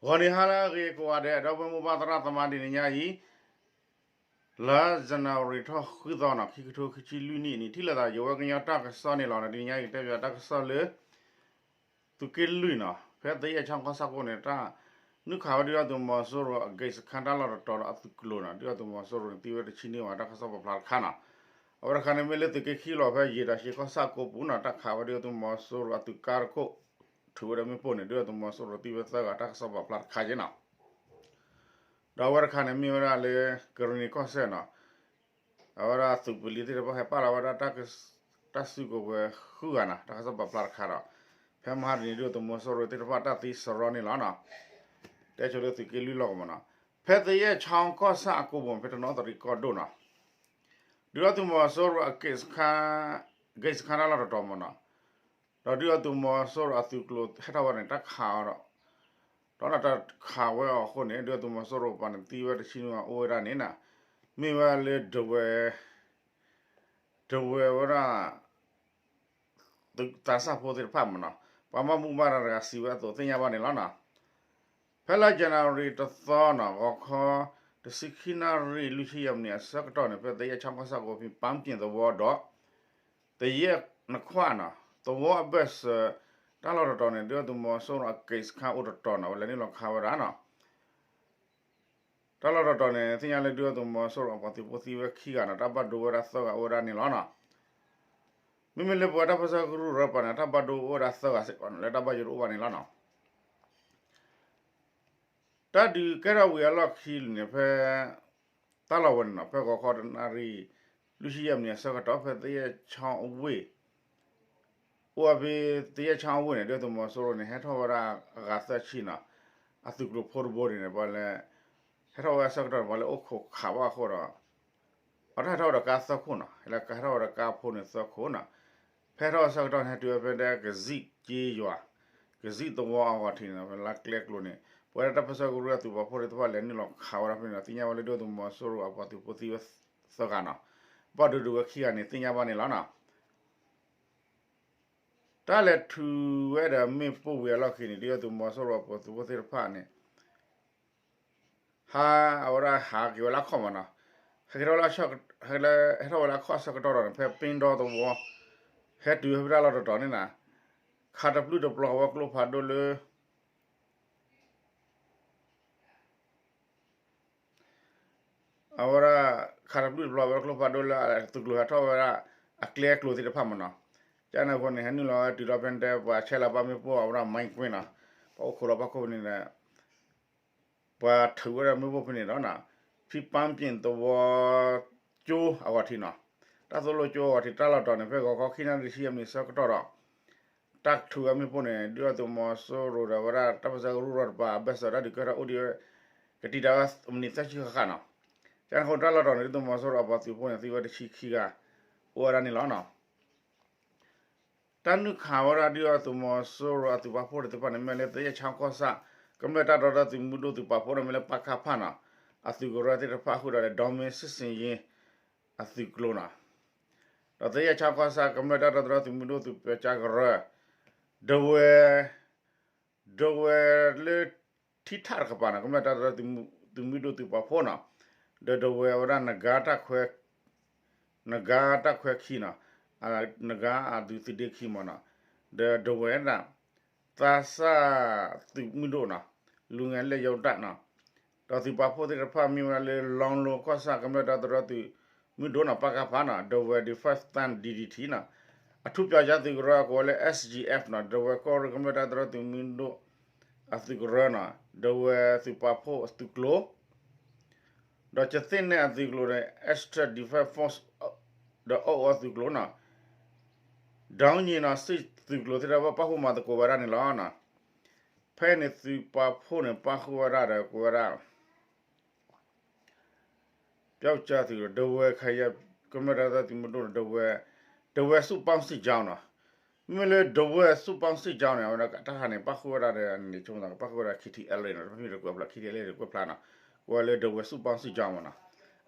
ဂီၤနံၤဟါလၢအဂ့ၤကိးဂၤဒဲး ဒီပုၢ်ဝဲၢ်မိၢ်ပၢ်သရၣ်သမါ တနံၤညါအံၤ လါ January ထီၣ်ဃုသီနီၤ ခံကထိခံဆံလွံၢ်နံၣ်အနံၤ ထံၣ်လိာ်သးယဝဲကညီတၢ်ကစီၣ်န့ၣ်လီၤ. တနံၤညါအံၤ ကတဲပၠးတၢ်ကစီၣ်လၢ သုးက့လွံၢ်နီၤ ဖဲသယဲၢ်ဆၣ်ကီၢ်ဆၣ်ကိၣ်န့ၣ် တၢ်နုာ်ခးဝဲဒုၣ်ဒါသုးမီၤစိရိၤအက့စခါတၢ်လီၢ်တတီၤဒီးအသုးကျိၤနီၤ ဒုၣ်ဒါသုးမီၤစိရိၤန့ၣ်သံဝဲတဆံနွံဂၤ တၢ်ကစီၣ်ပာ်ဖျါတခါနီၤ. အဝဲတခါန့ၣ်မ့ၢ်လၢသုးက့ခံလီၤ ဖဲယံာ်တၢ်ရှ့ကီၢ်ဆၣ်ကိပူၤနီၤ တၢ်ခးဝဲဒုၣ်ဒါသုးမီၤစိရိၤအသုးကါတခိၣ် ထုးဝဲဒီးမ့ၣ်ပိၢ်န့ၣ် ဒုၣ်ဒါသုးမီၤစိရိၤသံဝဲသၢဂၤ တၢ်ကစီၣ်ပာ်ဖျါတခါက့နီၤ. ဒီးအဝဲတခါန့ၣ်မ့ၢ်ဝဲဒၣ်လၢ ကရံၣ်နံၤကီၢ်စဲၣ်နီၤ အဝဲဒၣ်သုးပလံၤသ့ၣ်တဖၣ်ဟဲပာ်လီၤဝဲဒၣ် တၢ်စုကဝဲၤဃုဂၤနီၤ တၢ်ကစီၣ်ပာ်ဖျါတခါဒီး ဖဲမဟါတနံၤဒုၣ်ဒါသုးမီၤစိရိၤသ့ၣ်တဖၣ်တၢ်သံစရီန့ၣ်လီၤနီၤ. တဲဆိလၢသုးက့လွံၢ်လီၢ်ကမီၤနီၤ ဖဲသယဲၢ်ဆၣ်ကီၢ်ဆၣ်အကိပူၤ ဖဲတနီသရံၣ်ကီၢ်ဒိၣ်နီၤ ဒုၣ်ဒါသုးမီၤစိရိၤအက့စခါ က့စခါတၢ်လီၢ်တတီၤမီၤနီၤ ဒီးဒုၣ်ဒါသုးမီၤစိရိၤအသုးကျိၤဟဲထီၣ်ဝဲန့ၣ် တၢ်ခးအီၤဒီး ဒီးတၢ်ခးဝဲအီၤအဃိန့ၣ် ဒုၣ်ဒါသုးမီၤစိရိၤပှၤန့ၣ်သံဝဲတဆံနွံဂၤအိၣ်ဝဲဒၣ်န့ၣ်နီၤ မ့ၢ်ဝဲလၢ ဒဝဲၢ်ဝဲဒၣ် သးစၢ်ဖိသ့ၣ်တဖၣ်မ့ၢ်နီၤ ပှၤဘၣ်မူဘၣ်ဒါတဂၤစံးဝဲအသိးသ့ၣ်ညါဘၣ်န့ၣ်လီၤနီၤ. ဖဲလါ January တသီနီၤ ဂီၤခီ တဆံခံနၣ်ရံၣ်လွံၢ်ဆံယဲၢ်မံးနံးအဆၢကတီၢ်န့ၣ် ဖဲသယဲၢ်ဆၣ်ကီၢ်ဆၣ်ကိပူၤ ပၣ်ကၠ့ၣ်သဝီဒီး သယဲၢ်နခွၣ်နီၤ သဝီအဘၢၣ်စၢၤ တၢ်လီၢ်တတီၤန့ၣ် ဒုၣ်ဒါသုးမီၤစိရိၤအက့စခါအိၣ်တတီၤနီၤ ဝဲလဲၤနုာ်လီၤခးဝဲဒၣ်နီၤ တၢ်လီၢ်တတီၤန့ၣ် သ့ၣ်ညါလၢဒုၣ်ဒါသုးမီၤစိရိၤအပှၤသုးဖိသံဝဲခံဂၤနီၤ တၢ်ဘၣ်ဒိဝဲဒၣ်သၢဂၤအိၣ်ဝဲဒၣ်န့ၣ်လီၤနီၤ. မ့မ့ၢ်လၢပဝဲတၢ်ပၢဆှၢကရူၢ်ရၢပှၤန့ၣ် တၢ်ဘၣ်ဒိအိၣ်ဝဲဒၣ်သၢဂၤစ့ၢ်ကီးနီၤ လၢတၢ်ဘၣ်ယိၣ်တအိၣ်ဘၣ်န့ၣ်လီၤနီၤ. တၢ်ဒုးကဲထီၣ်ဝံၤအလီၢ်ခံန့ၣ် ဖဲ တၢ်လီၢ်ဝဲန့ၣ်နီၤ ဖဲဂီၤခီတနၣ်ရံၣ် လွံၢ်ဆံယဲၢ်မံးနံးအဆၢကတီၢ် ဖဲသယဲၢ်ဆၣ်အဝ့ၢ် အိၣ်ဝဲဖဲသယဲၢ်ဆၣ်အဝ့ၢ်န့ၣ် ဒုၣ်ဒါသုးမီၤစိရိၤန့ၣ် ဟဲထီၣ်ဝဲဒၣ်အဂၤသၢဆံနီၤ အသုးကျိၤဖိတဘိန့ၣ် ပှၤလဲၤ ဟဲထီၣ်ဝဲအဆၢကတီၢ်န့ၣ် ပှၤလဲၤအိၣ်ခိးခးဘၣ်အဃိဒီး အတၢ်ဟဲထီၣ်ဝဲဒီးကါသၢခိၣ်နီၤ ဟဲလၢကါဟဲထီၣ်ဝဲဒီးကါဖိန့ၣ်သၢခိၣ်နီၤ ဖဲထီၣ်အဆၢကတီၢ်န့ၣ် ဟဲတုၤဝဲဖဲဒၣ်ကဇံၣ်က့ယွၤ ကဇံၣ်သဝီအဂီၢ်ထံးန့ၣ် ဖဲလါကျဲကျိၤန့ၣ် ပဝဲဒၣ်တၢ်ပၢဆှၢကရူၢ်အသုးပာ်ဖှိၣ်သ့ၣ်တဖၣ်လဲၤနုာ်လီၤခးဝဲဒၣ်ဖဲန့ၣ်ဒီး သ့ၣ်ညါဝဲလၢဒုၣ်ဒါသုးမီၤစိရိၤအပှၤသုးဖိသံဝဲသၢဂၤနီၤ ဘၣ်ဒိဒိဝဲခံဂၤန့ၣ် သ့ၣ်ညါဘၣ်န့ၣ်လီၤနီၤ. တၢ်လဲၤထုးဝဲဒီးမ့ၣ်ပိၢ်ဝံၤအလီၢ်ခံန့ၣ် ဒုၣ်ဒါသုးမီၤစိရိၤအပှၤသုးဖိသ့ၣ်တဖၣ်န့ၣ် ဟးအဝဲဒၣ်ဟးက့ၤဝဲလၢအခီၣ်မးနီၤ ဟဲက့ၤထီၣ်ဝဲလၢ ဟဲထီၣ်ဝဲလၢအခီၣ်အဆၢကတီၢ်ဒီးန့ၣ် ဖဲပ့ဒီသဝီ ဟဲတုၤဖဲဒၣ်လီၢ်တတီၤန့ၣ်နီၤ ခးတပျုၢ်တပျီၤဝဲကျိဖးဒိၣ်လၢ အဝဲဒၣ် ခးတပျုၢ်တပျီၤဝဲကျိဖးဒိၣ်လၢသုးကျိၤဟဲထီၣ်ဝဲဒၣ် အကျဲအကျိၤသ့ၣ်တဖၣ်မးနီၤ ကန့ၣ်အဃိန့ၣ် ဟဲနုာ်လီၤဝဲတုၤလီၤဖဲန့ၣ်တဲ ပှၤဆဲးလီၤဘၣ်မ့ၣ်ပိၢ်အဝဲဒၣ် မိုင်းကွင်း နီၤ ပှၤအိၣ်ခိးလီၤဘၣ်ခိၣ်ဖဲန့ၣ်ဒီး ပှၤထုးဝဲဒၣ်မ့ၣ်ပိၢ်ဖဲန့ၣ်ဒီး ဖံပၣ်ကၠ့ၣ်သဝီကၠိအဂီၢ်ထံးနီၤ တၢ်သိၣ်လိကၠိအဂီၢ်ထံး တၢ်လီၢ်တတီၤန့ၣ် ဖဲဂီၤခီခံနၣ်ရံၣ်ဆံယဲၢ်မံးနံးအဆၢကတီၢ်ဒီး တၢ်ထုးဝဲမ့ၣ်ပိၢ်န့ၣ် ဒုၣ်ဒါသုးမီၤစိရိၤဒီးဝဲဒၣ်တၢ်ပၢဆှၢကရူၢ်ရၢတပၤ အဘၢၣ်စၢၤတၢ်ဒုးကဲထီၣ်အိၣ်ဒံးဝဲ ကတံာ်တာ်ဝဲမံးနံးသၢဆံဃၣ်ဃၣ်နီၤ ကန့ၣ်အဃိတၢ်လီၢ်တတီၤန့ၣ် ဒုၣ်ဒါသုးမီၤစိရိၤအပှၤသုးဖိန့ၣ် သံဝဲတဆံခံဂၤ အိၣ်ဝဲဒၣ်န့ၣ်လီၤနီၤ တၢ်နုာ်ခးဝဲဒၣ်ဒုၣ်ဒါသုးမီၤစိရိၤအသုးပာ်ဖှိၣ်သ့ၣ်တဖၣ်န့ၣ် မ့ၢ်လၢသယဲၢ်ဆၣ်ကီၢ်ဆၣ် ကမျၢၢ်တၢ်ဒီသဒၢသုးမုၢ်ဒိၣ်သုးပာ်ဖှိၣ်န့ၣ် မ့ၢ်လၢပကဖနီၤ အသုးကရၢသ့ၣ်တဖၣ်ဃုာ်ဒီး ဒီမ့ၢ်စံၣ်စ့ၣ်ယ့ အသုးကျိၤနီၤ ဒီးသယဲၢ်ဆၣ်ကီၢ်ဆၣ် ကမျၢၢ်တၢ်ဒီသဒၢသုးမုၢ်ဒိၣ်သုးပၢၤကၠၢကရၢ ဒဝဲၢ် ဒဝဲၢ်လၢထံထၣ်တကပၤနီၤ ကမျၢၢ်တၢ်ဒီသဒၢသုးမုၢ်ဒိၣ်သုးပာ်ဖှိၣ်နီၤ ဒီးဒဝဲၢ်ဝဲဒၣ် နဂါတၢ်ခွဲ နဂါတၢ်ခွဲခံနီၤ နဂါအသုးသုးဒ့ခံမးနီၤ ဒီးဒဝဲၢ်ဒၣ် သးစၢ်သုးမုၢ်ဒိၣ်နီၤ လူငယ်လက်ရုံးတပ်နီၤ ဒီးသုးပာ်ဖှိၣ်သ့ၣ်တဖၣ်မ့ၢ်ဝဲဒၣ်လၢ လီလိကီၢ်ဆၣ် ကမျၢၢ်တၢ်ဒီသဒၢသုးမုၢ်ဒိၣ်နီၤ ပကဖနီၤ ဒဝဲၢ် Defense Fund ဒီဒံထံ နီၤ အထူးပျောက်ကြားသုးကရၢ ကိးဝဲလၢ SGF နီၤ ဒဝဲၢ်ကီၢ်ရ့ၣ်ကမျၢၢ်တၢ်ဒီသဒၢသုးမုၢ်ဒိၣ်အသုးကရၢနီၤ ဒဝဲၢ်သုးပာ်ဖှိၣ်အသုးကျိၤ ဒီးကသ့ၣ်နဲၣ်အသုးကျိၤန့ၣ် Eastern Defense Force ဒီးအီၣ်အီသုးကျိၤနီၤ ဒီးညီနီၤ စံၣ်သုးကျိၤသ့ၣ်တဖၣ်ပာ်ဖှိၣ်မၤသကိးဝဲဒၣ်န့ၣ်လီၤ. ဖဲန့ၣ်သုးပာ်ဖှိၣ်န့ၣ် ပာ်ဃုာ်ဝဲဒၣ်ဒီးကိးဝဲဒၣ် ပျောက်ကြားသုး ဒဝဲၢ်ခယဲၢ် ကမျၢၢ်တၢ်ဒီသဒၢသုးမုၢ်ဒိၣ် ဒဝဲၢ် ဒဝဲၢ် စုပေါင်းစစ်ကြောင်း နီၤ မ့မ့ၢ်လၢဒဝဲၢ် စုပေါင်းစစ်ကြောင်း န့ၣ် အဝဲဒၣ်တၢ်ခါန့ၣ် ပာ်ဃုာ်ဝဲဒၣ်ဒီးန့ၣ် ဆိကမိၣ်သး ပာ်ဃုာ်ဝဲဒၣ် KTLA နီၤ တမ့ၢ်တကွဲးဖျါ KTLA တကွဲးဖျါနီၤ ကိးဝဲလၢဒဝဲၢ် စုပေါင်းစစ်ကြောင်း မးနီၤ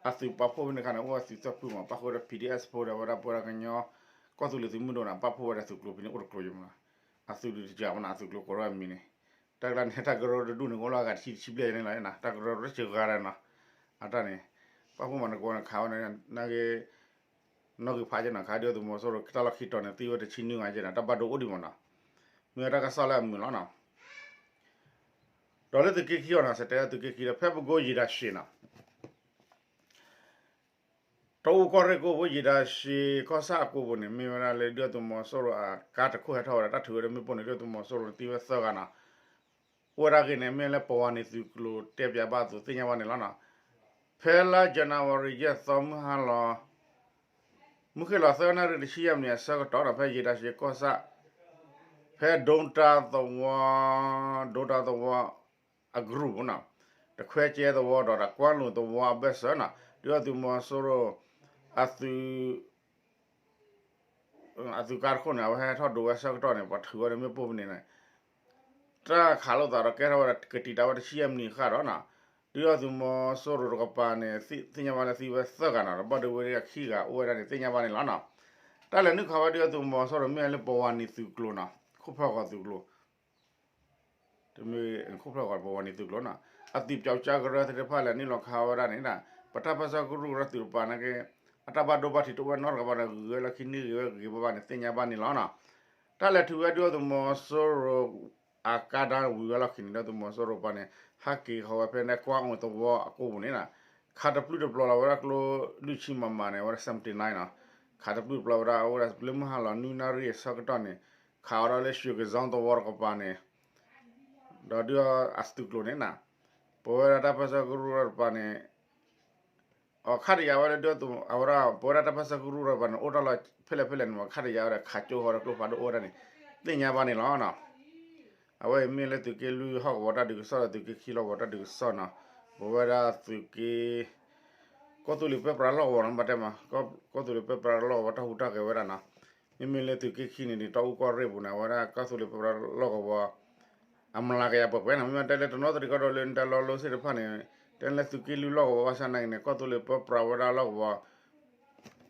အသုးပာ်ဖှိၣ်ဖဲန့ၣ်အခါန့ၣ် အိၣ်ဝဲသုးသၢဖုမး ပာ်ဃုာ်ဝဲဒၣ် PDF ဖိဒီးဝဲဒၣ်ပဝဲဒၣ်ကညီ ကီၢ်သူလ့ၤသုးမုၢ်ဒိၣ်န့ၣ် ပာ်ဖှိၣ်ဝဲဒၣ်သုးကျိၤဖဲန့ၣ် အိၣ်တကျိၤယမးနီၤ အသုးဒုးတကးမးနီၤ အသုးကျိၤကိးထီၣ်အမံၤန့ၣ် တ တၢ်ကျါန့ၣ် တၢ်ကရၢတဒူၣ်န့ၣ် အိၣ်လီၤအဂၤတဆံတဆံဘျဲၣ်န့ၣ်လီၤ, တၢ်ကရၢတစှၤဂၤဒီးနီၤ, အတၢ်န့ၣ် ပာ်ဖှိၣ်မၤသကိးန့ၣ် ခးဝဲန့ၣ် နာ်က့ နီၣ်ဂံၢ်ဖးက့နီၤ ခးဒုၣ်ဒါသုးမီၤစိရိၤ တၢ်လီၢ်ခံတီၤန့ၣ် သံဝဲတဆံနွံဂၤက့နီၤ, တၢ်ဘၣ်ဒိအိၣ်ဒံးမးနီၤ, မ့ၢ်ဝဲတၢ်ကစီၣ်လၢအမုာ်လီၤနီၤ, ဒီးလၢသုးက့ခံအီၤနီၤ စတဲသုးက့ခံဒီး ဖဲပကိယံာ်တၢ်ရှ့နီၤ တၢ်အူကီၢ်ရ့ၣ်ကိၣ်ဖိ ယံာ်တၢ်ရှ့ကီၢ်ဆၣ်အကိပူၤန့ၣ် မ့ၢ်ဝဲဒၣ်လၢဒုၣ်ဒါသုးမီၤစိရိၤအကါတခိၣ်ဟဲထီၣ်ဝဲဒၣ် တၢ်ထုးဝဲဒၣ်မ့ၣ်ပိၢ်န့ၣ် ဒုၣ်ဒါသုးမီၤစိရိၤန့ၣ် သံဝဲသၢဂၤနီၤ, အိၣ်ဝဲဒၣ်ဂ့ၢ်န့ၣ် မ့ၢ်လၢပဝၤန့ၣ်သုးကျိၤတဲပၠးဘၣ်အသိးသ့ၣ်ညါဘၣ်န့ၣ်လီၤနီၤ, ဖဲလါ January ယဲၢ်သီမုၢ်ဟါလီၤ မုၢ်ဃ့ၢ်လီၤသၢနၣ်ရံၣ်တဆံယဲၢ်မံးနံးအဆၢကတီၢ်နီၤ ဖဲယံာ်တၢ်ရှ့ကီၢ်ဆၣ် ဖဲဒိတၢ်သဝီ ဒိတၢ်သဝီ အ group နီၤ, တခွဲကဲသဝီဒီးတၢ်ကွၢ်လိာ်သဝီအဘၢၣ်စၢၤနီၤ, ဒုၣ်ဒါသုးမီၤစိရိၤ အသုး အသုးကါတခိၣ်န့ၣ် အဝဲဟဲထီၣ်ဒိးဝဲဆၢကတီၢ်န့ၣ် ပှၤထုးဝဲဒၣ်မ့ၣ်ပိၢ်ဖဲန့ၣ်န့ၣ် တၢ်ခးလိာ်သးဒီးကဲထီၣ်ဝဲဒၣ်ကတံာ်တာ်ဝဲတဆံယဲၢ်မံးနံးဃၣ်ဒီးနီၤ, ဒုၣ်ဒါသုးမီၤစိရိၤတကပၤန့ၣ် သ့ၣ်ညါဘၣ်လၢသံဝဲသၢဂၤနီၤ, ဒီးဘၣ်ဒိဝဲဒၣ်ခံဂၤအိၣ်ဝဲဒၣ်န့ၣ် သ့ၣ်ညါဘၣ်န့ၣ်လီၤနီၤ, တၢ်လဲၤနုာ်ခးဝဲဒုၣ်ဒါသုးမီၤစိရိၤ မ့ၢ်လၢပဝၤန့ၣ်သုးကျိၤနီၤ, ခိၣ်ဖျီၣ်ဂီၤသုးကျိၤ တမ့ၢ်ခိၣ်ဖျီၣ်ဂီၤ ပဝၤန့ၣ်သုးကျိၤနီၤ, အသုးပျီကၠါကရၢသ့ၣ်တဖၣ်လဲၤနုာ်လီၤခးဝဲဒၣ်န့ၣ် ပတၢ်ပၢၢ်ဆၢကရူၢ်ကရၢသုးတကပၤန့ၣ်က့ အတၢ်ဘၣ်ဒိဘၣ်ထံးတအိၣ်ဝဲနီတကပၤဒီး ဂုၤဝဲလၢခံန့ၣ်ဂ့ၤဝဲဂ့ၤဘၣ်ဘၣ်န့ၣ် သ့ၣ်ညါဘၣ်န့ၣ်လီၤနီၤ, တၢ်လဲၤထုးဝဲဒုၣ်ဒါသုးမီၤစိရိၤ အကါဒါဝံၤဝဲလီၢ်ခံန့ၣ် ဒုၣ်ဒါသုးမီၤစိရိၤတကပၤန့ၣ် ဟးက့ၤဃီၤဝဲဖဲန့ၣ် ကွၢ်အိၣ်သဝီအကိပူၤန့ၣ်နီၤ, ခးတပျုၢ်တပျီၤလီၤဝဲဒၣ်ကျိလွံၢ်ဆံ MM န့ၣ် အဝဲဒၣ် seventy nine နီၤ, ခးတပျုၢ်တပျီၤဝဲဒၣ်အိၣ်ဝဲဒၣ်လၢမုၢ်ဟါလီၤနွံနၣ်ရံၣ်အဆၢကတီၢ်န့ၣ် ခးဝဲဒၣ်လၢ ရွှေကဇွန် သဝီတကပၤန့ၣ် ဒီးဒုၣ်ဒါအသုးကျိၤန့ၣ်နီၤ, ပဝဲဒၣ်တၢ်ပၢၢ်ဆၢကရူၢ်ကရၢတကပၤန့ၣ် အီၤခးတယာ်ဝဲလၢဒုၣ်ဒါသုး အဝဲဒၣ် ပဝဲဒၣ်တၢ်ပၢၢ်ဆၢကရူၢ်ကရၢတကပၤန့ၣ် အိၣ်တၢ်လီၢ်ဖဲလဲၣ်ဖဲလဲၣ်န့ၣ် ခးတယာ်ဝဲဒီးခးကၠိဃီၤဒီးကျိဖးဒိၣ်အိၣ်ဝဲဒၣ်န့ၣ် သ့ၣ်ညါဘၣ်န့ၣ်လီၤနီၤ, အဝဲအံၤမ့ၢ်လၢသုးက့လွံၢ်ဟီၣ်ကဝီၤတၢ်ဒုးကစီၣ်ဒီးသုးက့ခံလီၢ်ကဝီၤတၢ်ဒုးကစီၣ်နီၤ, ပဝဲဒၣ်သုးက့ ကီၢ်သူလ့ၤပၢပြးလီၢ်ကဝီၤနီၤ ဘၣ်တဲမး ကီၢ်သူလ့ၤပၢပြးလီၢ်ကဝီၤတၢ်ဟူးတၢ်ဂဲၤဝဲဒၣ်နီၤ, မ့မ့ၢ်လၢသုးက့ခံန့ၣ် တၢ်အူကီၢ်ရ့ၣ်ပူၤန့ၣ် အဝဲဒၣ်ကီၢ်သူလ့ၤပၢပြးလီၢ်ကဝီၤ အမျးကယၤပှဲၤပှဲၤနီၤ, မ့ၢ်တဲလၢတနီသရံၣ်ကီၢ်ဒိၣ်လၢနတဲလီၤလိစ့ၣ်တဖၣ်န့ၣ် တဲလၢသုးက့လွံၢ်လီၢ်ကဝီၤဘၣ်ဆၣ်နာ်က့န့ၣ် ကီၢ်သူလ့ၤပၢပြးဝဲဒၣ်လီၢ်ကဝီၤ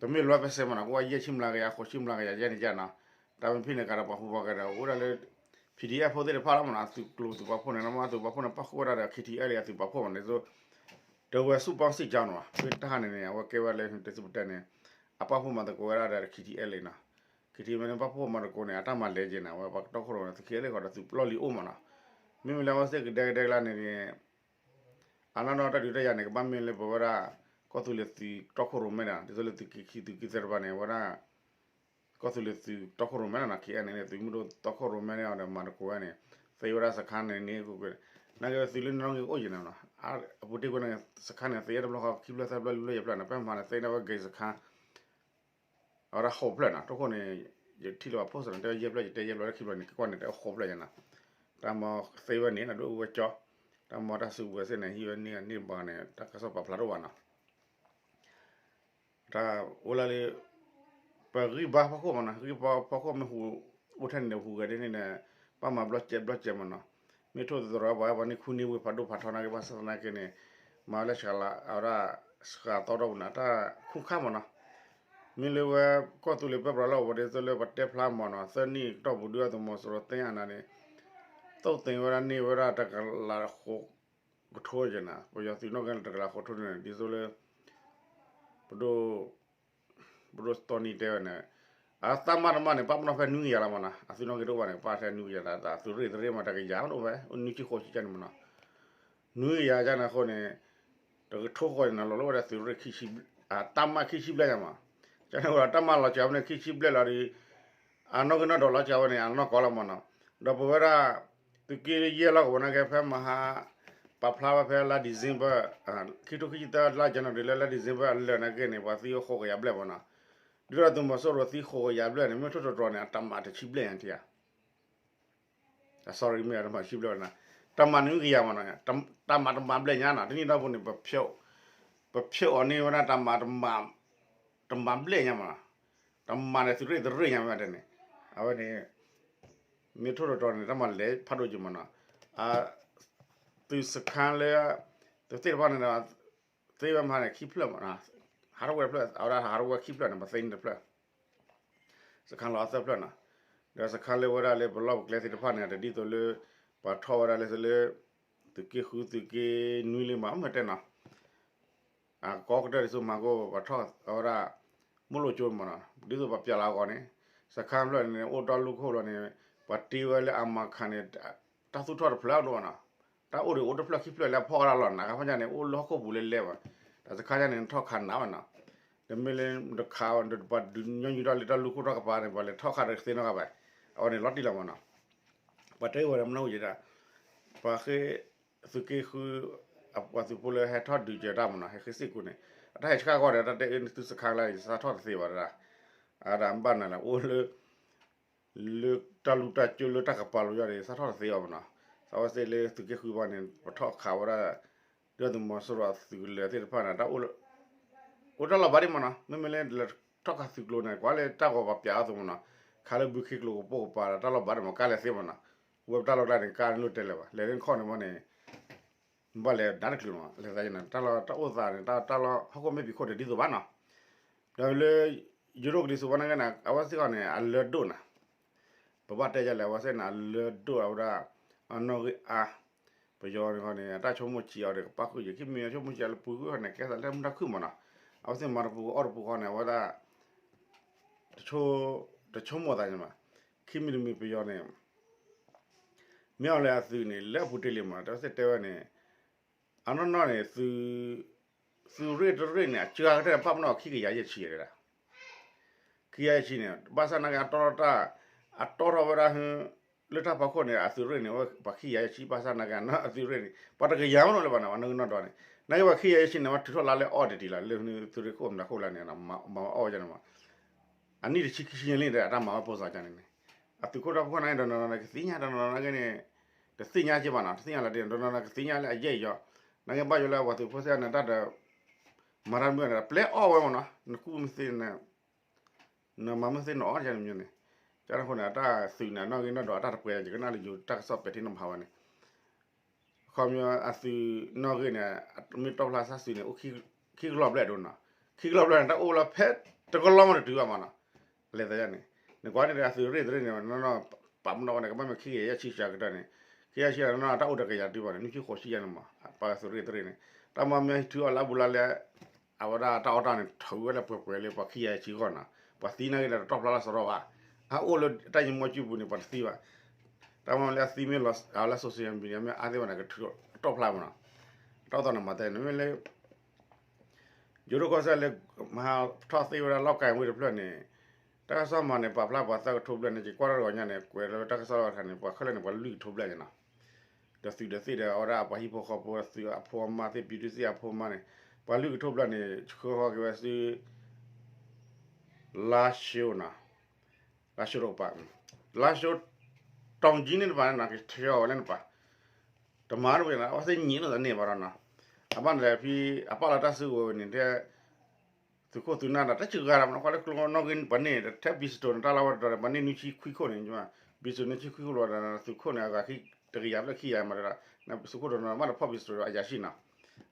တမ့ၢ်လွဲၢ်ပစဲးမးနီၤ, ကဝဲယဲၢ်ဆံမျးကယၤ ဃိးဆံမျးကယၤယဲၢ်န့ၣ်ယဲၢ်နီၤ, တၢ်မ့ၢ်ဖဲန့ၣ်ကဒီးပှၤဟူးပှၤဂဲၤဒီး အိၣ်ဒၣ်လၢ PDF ဖိသ့ၣ်တဖၣ်လီၤမးနီၤ, အသုးကျိၤသုးပာ်ဖှိၣ်န့ၣ် လၢမ့ၢ်အသုးပာ်ဖှိၣ်န့ၣ် ပာ်ဃုာ်ဝဲဒၣ်ဒီး KTLA အသုးပာ်ဖှိၣ်မးန့ၣ် ဒဝဲၢ်ဆူၣ်ပီစ့ၣ်ကၠီနီၤ, ဖဲတၢ်ဟါန့ၣ်န့ၣ် အဝဲကဲဝဲလၢတသုးပတဲန့ၣ် အပာ်ဖှိၣ်မၤသကိးဝဲဒၣ်ဒီး KTLA နီၤ, KTLA န့ၣ် ပာ်ဖှိၣ်မၤသကိးန့ၣ် အတၢ်မၤလဲၤက့ၤန့ၣ် အဝဲပှၤကတီၢ်ခိၣ်ရိၣ်န့ၣ် သုးက့လ့ၣ်ဃီဒီးသုးပျီလံအိၣ်မးနီၤ, မ့မ့ၢ်လၢအဝဲသ့ၣ်ကဒဲကဒဲကလါန့ၣ် အနီၢ်နီၢ်တၢ်ဒုးတၢ်ယၤန့ၣ် ကဘၣ်မ့ၢ်လၢပဝဲဒၣ် ကီၢ်သူလ့ၤသုးတီၢ်ခိၣ်ရိၣ်မဲန့ၣ် ဒ်သိးလၢသုးက့ခံသုးက့သၢတဖၣ်န့ၣ် အဝဲဒၣ် ကီၢ်သူလ့ၤသုးတီၢ်ခိၣ်ရိၣ်မဲန့ၣ်နီၤ, KNLA န့ၣ် သုးမုၢ်ဒိၣ်တီၢ်ခိၣ်ရိၣ်မဲန့ၣ်အီၤဒီးမၤသကိးဝဲန့ၣ် သ့ဝဲဒၣ်စခါန့ၣ်န့ၣ် နာ်က့သုးလၢနီၢ်ဂ့ၤအိၣ်က့ၤန့ၣ်နီၤ, အပူၤတ့ၢ်ကွံာ်န့ၣ် စခါန့ၣ် သ့တဘျီဃီ ခံဖျၢၣ်သၢဖျၢၣ်လွံၢ်ဖျၢၣ်ယဲၢ်ဖျၢၣ်န့ၣ် ဖဲမၤန့ၣ် သ့န့ၢ်ဝဲဂ့ၤစခါ အဝဲဒၣ်ဃိးဖျၢၣ်နီၤ, တခိၣ်န့ၣ် ယထံၣ်လၢပှၤ post န့ၣ် တဲဝဲယဲၢ်ဖျၢၣ် ယတဲယဲၢ်ဖျၢၣ်လၢခံဖျၢၣ်န့ၣ် ကကွၢ်န့ၣ် တဲဝဲဃိးဖျၢၣ်ယဲၢ်နီၤ, တၢ်မၤသ့ဝဲန့ၣ် နဒိၣ်အူဝဲကၠီ, တၢ်မၤတၢ်စုကဝဲၤသ့ၣ်န့ၣ် ဟံးဝဲန့ၢ်န့ၢ်ဘၣ်န့ၣ် တၢ်ကစီၣ်ပာ်ဖျါထီၣ်ဘၣ်နီၤ တၢ်အိၣ်လၢလၢ ပဂံၢ်ဘါဖီခိၣ်မးနီၤ, ဂံၢ်ဘါဖီခိၣ်မ့ၢ်ဟူး အိၣ်ထဲန့ၣ်ဒီးဟူးဂဲၤဒ်န့ၣ်ဒီး ဘၣ်မၤဘျီစဲးဘျီစဲးမးနီၤ, မ့ၢ်ထိၣ်သတြီၤပှၤ ပှၤန့ၢ်ခူန့ၢ်ဝ့ၢ်ဖးဒိၣ်ဖးထီနာ်က့ ဘၣ်ဆၣ်သနာ်က့န့ၣ် မၤလၢစှၤလၢ အဝဲဒၣ် စှၤသီတီၢ်ပူၤန့ၣ် တၢ်ခူၣ်ခါမးနီၤ, မ့ၢ်လၢဝဲ ကီၢ်သူလ့ၤပၢပြးလီၢ်ကဝီၤဒ်သိးလၢပတဲဖျါမးနီၤ, သၢနံၣ်တီၢ်ပူၤဒုၣ်ဒါသုးမီၤစိရိၤသ့ၣ်ညါနၤန့ၣ် သုတ်သင်ဝဲဒၣ်န့ၢ်ဝဲဒၣ်တကလးဃိး ကထိယဲၢ်နၤ, ပယီၤသုးနီၣ်ဂံၢ်တကလးဃိးကထိန့ၣ် ဒ်သိးလၢ ပဒိၣ် ပဒိၣ်စတီနံတဲဝဲန့ၣ် အတၢ်မၤတမၤန့ၣ် ပာ်ပနီၣ်ဖဲနွံကယၤလီၤမးနီၤ, အသုးနီၣ်ဂံၢ်တအိၣ်ဘၣ်န့ၣ် ပာ်ထဲနွံကယၤလီၤ, အသုးရ့ၣ်တရ့ၣ်မးတကယၤမးတအိၣ်ဘၣ်, အိၣ်နွံဆံဃိးဆံကန့ၣ်မးနီၤ, နွံကယၤကန့ၣ်အဃိန့ၣ် တကထိဃိန့ၣ်နီၤ လီၤလီၤဝဲဒၣ်သုးရ့ၣ်ခံဆံ တၢ်မၤခံဆံဘျဲၣ်ညါမး, ကန့ၣ်ဝဲဒၣ်တၢ်မၤလီၤစှၤဝဲန့ၣ် ခံဆံဘျဲၣ်လီၤဒီး အနီၣ်ဂံၢ်နီၣ်ဒွးလီၤစှၤဝဲန့ၣ် အနီၢ်ကီၢ်လီၤမးနီၤ, ဒီးပဝဲဒၣ် သုးက့ယဲၢ်လီၢ်ကဝီၤနာ်က့ ဖဲမဟါ ပာ်ဖျါဝဲဖဲလါ December ခံထိခံဆံသၢလါ January လၢလါ December အလၢာ်နာ်က့န့ၣ် ပှၤသံဝဲဃိးကယၤဘျဲၣ်မးနီၤ, ဒ်သိးသုးမီၤစိရိၤသံဃိးကယၤဘျဲၣ်န့ၣ် မ့ၢ်ထိၣ်သတြီၤန့ၣ် အတၢ်မၤတဆံဘျဲၣ်ညါထံဧါ sorry မ့ၢ်တၢ်မၤတဆံဘျဲၣ်ဝဲနီၤ, တၢ်မၤနွံကယၤမးနီၤ, တၢ်မၤတမၤဘျဲၣ်ညါနီၤ, တနံၣ်ဒီဖိန့ၣ် ပဖျိးအီၤန့ၢ်ဝဲဒၣ်တၢ်မၤ တမၤဘျဲၣ်ညါမးနီၤ, တမၤန့ၣ်သုးရ့ၣ်တရ့ၣ်ညါမးတဲန့ၣ်, အဝဲန့ၣ် မ့ၢ်ထိၣ်သတြီၤန့ၣ် တၢ်မၤလဲၤဖးဒိၣ်က့ၤမးနီၤ, သုးစခါလၢ တသ့ၣ်တဖၣ်န့ၣ်ဒီး သ့ဝဲမးန့ၣ် ခံဖျၢၣ်မးနီၤ, ဟးထီၣ်ဝဲတဖျၢၣ် အဝဲဒၣ်ဟးထီၣ်ဝဲခံဖျၢၣ်န့ၣ် ပသ့န့ၢ်တဖျၢၣ် စခါလီၤသၢဖျၢၣ်နီၤ, ဒီးစခါလၢဝဲဒၣ်လၢပလီၢ်ပကျဲသ့ၣ်တဖၣ်န့ၣ် တဒ်သိးလၢ ပှၤထီၣ်ဝဲဒၣ်လၢသုးလၢ သုးက့ဃု သုးက့နွံလံမး မ့ၢ်တဲနီၤ အကီကတၢၢ်ဒ်သိးမၤကိၣ် ပှၤထီၣ်ဝဲဒၣ် မိၢ်လိၣ်ကၠိမးနီၤ ဒ်သိးပှၤပျဲလီၤအဂီၢ်န့ၣ် စခါဖျၢၣ်န့ၣ် အိၣ်တၢ်လူၢ်ခိၣ်လီၤန့ၣ် ပှၤတ့ဝဲလၢအမၤခးန့ၣ် တၢ်သူၣ်ထီၣ်တဖျၢၣ်အဒိၣ်ဘၣ်နီၤ တၢ်အိၣ်ဒံးအိၣ်တဖျၢၣ်ခံဖျၢၣ်လၢအဖီၣ်အါဒၣ်လီၤ နကဖီၣ်ညါန့ၣ် အိၣ်လၢဟီၣ်ခိၣ်ပူၤလဲၤလဲၤဘၣ် တၢ်စခါညါန့ၣ် ထီၣ်ခးနးဘၣ်နီၤ တမ့ၢ်လၢတခး ပှၤဒုးညီနုၢ်တၢ်လၢတၢ်လူၢ်ခိၣ်ထီၣ်ကပၤန့ၣ် ပှၤလဲၤထီၣ်ခးတသ့နီတဂၤဘၣ် အဝဲန့ၣ်လီၤတံၢ်လီၤမးနီၤ ပှၤတဲဝဲဒၣ်မနုၤယဲဒၣ် ပှၤဃ့ သုးက့ဃု အပှၤသုးဖိလၢဟဲထီၣ်ဒုးကဲတၢ်မးနီၤ ဟဲဃ့စ့ၢ်ကီးန့ၣ် အတၢ်ဟဲဆှၢကီၢ်ဒီး တၢ်တဲအၢနသုးစခါလၢ စးထီၣ်တသ့ဘၣ်တဒၣ် အဒၣ်ဘၣ်နၤလၢအိၣ်လၢ လၢတၢ်လူၢ်တၢ်ကၠိလၢတၢ်ကပၤလိၤယီၤန့ၣ် စးထီၣ်တသ့အီၤမးနီၤ အဝဲသ့ၣ်လၢသုးက့ဃုဘၣ်န့ၣ် ပထီၣ်ခးဝဲဒၣ် ဒုၣ်ဒါသုးမီၤစိရိၤသုးကလၢၤသ့ၣ်တဖၣ်န့ၣ် တၢ်အိၣ်လၢ အိၣ်တၢ်လီၤဘၣ်ဒံးမးနီၤ မ့မ့ၢ်လၢလဲၤထီၣ်ခးသုးကျိၤန့ၣ် ကွၢ်လၢတၢ်ဂီၤပှၤပျးအီၤအသိးမးနီၤ ခးလၢဘုခ့ကျိၤကပိာ်ကပၤဒီး တၢ်လီၤဘၣ်ဒံးမး ကါလဲၤသ့မးနီၤ ဝဲပတၢ်လီၢ်ကျါန့ၣ် ကါလိၣ်တဲလဲၣ်ဘၣ် လဲၤလၢနခီၣ်န့ၣ်မးန့ၣ် ဘၣ်လဲၤဒၣ်တချုးမး လဲၤသးယဲန့ၣ် တၢ်လီၢ်တၢ်အိၣ်သးန့ၣ် တၢ်လီၢ်ဟီၣ်ခိၣ်မ့ၢ်ပံၤခိၣ်ဒီးဒ်သိးဘၣ်နီၤ ဒီးလၢ ယိၤဒိၣ်ကဒံးစိးဝါနာ်က့န့ၣ် အဝဲသ့ၣ်ခီန့ၣ် အလၢဒိၣ်နၤ ပဘၣ်တဲယလဲၣ် အဝဲသ့ၣ်န့ၣ် အလၢဒိၣ်အဝဲဒၣ် အနီၣ်ဂံၢ်အါ ပယီၤန့ၣ်ခီန့ၣ် အတၢ်ဆိကမိၣ်ဆံးအီၤဒီးကပၣ်ဃုာ်ယံၤ ခံမံၤအဆိကမိၣ်ဆံးအီၤလၢပူၤဃုာ်န့ၣ် ကဲသးလၢမုၢ်တၢ်ခုၣ်မးနီၤ အဝဲသ့ၣ်မၤတပူၤအီၣ်တပူၤခီန့ၣ် အဝဲဒၣ် တဆိကမိၣ်သးန့ၣ်မး ခံမံၤတမံၤပယီၤန့ၣ် မ့ၢ်အီၤလၢအသုးန့ၣ် လၢအပူၤတ့ၢ်လံမး တၢ်ဝဲသ့ၣ်တဲဝဲန့ၣ် အနီၢ်နီၢ်န့ၣ် သုးရ့ၣ်တရ့ၣ်န့ၣ် အစှၤကတၢၢ်န့ၣ် ပာ်ပနီၣ်ခံကယၤယဲၢ်ဆံယဲၢ်ဒၣ် ခံကယၤယဲၢ်ဆံန့ၣ် ဘၣ်ဆၣ်နာ်က့ အတီထီၣ်တၢ် အတီထီၣ်ဝဲဒၣ် လၢတၢ်ဖီခိၣ်န့ၣ် အသုးရ့ၣ်န့ၣ် ပှၤခံကယၤယဲၢ်ဆံ ဘၣ်ဆၣ်နာ်က့ အသုးရ့ၣ်န့ၣ် ပှၤတကယၤမးနီၤလၢၤဘၣ်န့ၣ် အနီၣ်ဂံၢ်နီၣ်ဒွးန့ၣ် နာ်က့ ပှၤခံကယၤယဲၢ်ဆံန့ၣ် မ့ၢ်ထုးထီၣ်လါလၢအီၣ်တ့ၢ်တံၢ်လီၤ လၢသုးရ့ၣ်ခိၣ်မတၤခိၣ်လၢန့ၣ် မၤအီၣ်ဝဲဒၣ်န့ၣ်မး အနံၣ်တဆံခံဆံန့ၣ်လံဒီး အတၢ်မၤဝဲပိာ်စးကန့ၣ်န့ၣ် အသုးခိၣ်တၢ်ဖီခိၣ်နာ်က့ ဒီးနီၢ်နီၢ်ကသ့ၣ်ညါ ဒီးနီၢ်နီၢ်နာ်က့န့ၣ် တသ့ၣ်ညါက့ဘၣ်နီၤ တသ့ၣ်ညါလၢၤဒီး ဒီးနီၢ်နီၢ်ကသ့ၣ်ညါလၢအယဲၢ်အံၤယီၤ နာ်က့ဘၣ်ယိၣ်လၢအပှၤသုးဖိသ့ၣ်န့ၣ် တၢ်ဒီး မၤတၢ်မုၢ်န့ၣ် ပျဲအီၣ်ဝဲမးနီၤ နကူၣ်မ့ၢ်သ့န့ၣ် နမၤမ့ၢ်သ့နအီၣ်န့ၣ် ကန့ၣ်မ့ၢ်န့ၣ် ကန့ၣ်အဃိန့ၣ် အတၢ်သုးန့ၣ် နီၣ်ဂံၢ်နီၣ်ဒွး အတၢ်တပှဲၤ ယကနၣ်လၢယိၤတၢ်ကစီၣ်ပဲာ်ထံနီၤဖးဝဲန့ၣ် ခီပညီအသုးနီၣ်ဂံၢ်န့ၣ် မ့ၢ်တီၢ်ဖျါစၢ်သုးန့ၣ် အိၣ်ခံကလီၢ်ဘျဲၣ်ဒိၣ်နီၤ ခံကလီၢ်ဘျဲၣ်န့ၣ် တၢ်အိၣ်လီၤဖဲတကလီၢ်မးတတုၤဘၣ်မးနီၤ လဲၤသးယါန့ၣ် နကွၢ်န့ၣ်ဒီးအသုးရ့ၣ်တရ့ၣ်န့ၣ် နီၢ်နီၢ် ပာ်ပနီၣ်ဝဲန့ၣ် ကဘၣ်မ့ၢ်ခံကယၤယဲၢ်ဆံစှၤကတၢၢ်န့ၣ် ခံကယၤဆံနီၢ်နီၢ် တၢ်အိၣ်ဒီးကယၤတုၤဘၣ်န့ၣ် နွံဆံဃိးဆံယါန့ၣ်မး ပှၤသုးရ့ၣ်တရ့ၣ်န့ၣ် တၢ်မၤမ့ၢ်ထုးအီၣ်လၢအဘူးလါလဲ အဝဲဒၣ်တၢ်အီၣ်တၢ်န့ၣ် ထုးဝဲလၢပှဲၤပှဲၤလၢပှၤခံကယၤဆံဂီၢ်နီၤ ပှၤသံနာ်က့ဒီးတတီၢ်ဖျါလၢစရီဘၣ် အအိၣ်လၢတၢ်ယံၤမီၢ်ကၠံပူၤန့ၣ် ပှၤတသံဘၣ် တၢ်မၤလၢအသံမ့ၢ်လီၤ အလၢ social media မ့ၢ်အါသ့ၣ်ဘၣ်န့ၣ် ကထုးတီၢ်ဖျါမးနီၤ တၢ်အိၣ်သးန့ၣ်မၤတဲန့ၣ်မ့ၢ်လၢ ယိၤဒိၣ်ကီၢ်စဲၣ်လၢ မဟါထီၣ်သ့ဝဲဒၣ်လီၢ်ကၤဝ့ၢ်တဖျၢၣ်န့ၣ် တၢ်ကစီၣ်မၤန့ၣ် ပာ်ဖျါပှၤသၢကထိဘျဲၣ်န့ၣ် ယကွၢ်တၢ်တဂီၤညါန့ၣ် ကွဲးလၢတၢ်ကစီၣ်လီၤတခါန့ၣ် ပှၤခဲလၢာ်န့ၣ်ပှၤလွံၢ်ကထိဘျဲၣ်န့ၣ်နီၤ ဒီးသုးဒီးသ့ၣ်ဒီး အဝဲဒၣ်ပှၤဟံၣ်ဖိဃီဖိ သုးအဖိအမါသ့ၣ် ပံၤဒုသ့ၣ်အဖိအမါန့ၣ် ပှၤလွံၢ်ကထိဘျဲၣ်န့ၣ် ဆှၢဃီက့ၤဝဲဆူ လါၡိနီၤ လါၡိတကပၤ လါၡိ တောင်ကြီး န့ၣ်တပၤန့ၣ်နီၤ ကဆှၢအီၤဝဲလၢနပၤ တမၤတဝံၤနီၤ အဝဲသ့ၣ်ညံးန့ၢ်သးန့ၢ်ဘၣ်ဒီးနီၤ အဘၣ်န့ၣ်ဒီးဖဲ အပာ်လီၤတၢ်စုကဝဲၤန့ၣ် ထဲ သုးခိၣ်သုးနၢ်ဒီး တၢ်စှၤဂၤဒီး မနုၤဃိလၢကျိနီၣ်ဂံၢ်န့ၣ် ပှၤန့ၢ်ထဲ ဘံစတိၤန့ၣ် တၢ်လီၢ်ဝဲတတီၤန့ၣ် ပှၤန့ၢ်နွံဆံခွံခိၣ်န့ၣ် ဘံစတိၤနွံဆံခွံခိၣ်လီၤဒီး သုးခိၣ်န့ၣ် အဂၤခံ တကယၤဘျဲၣ်ခံကယၤမးဒီး သုးခိၣ်တနီၤမးဒီးဖီၣ်ဘံစတိၤဒီး အယၤဆံနီၤ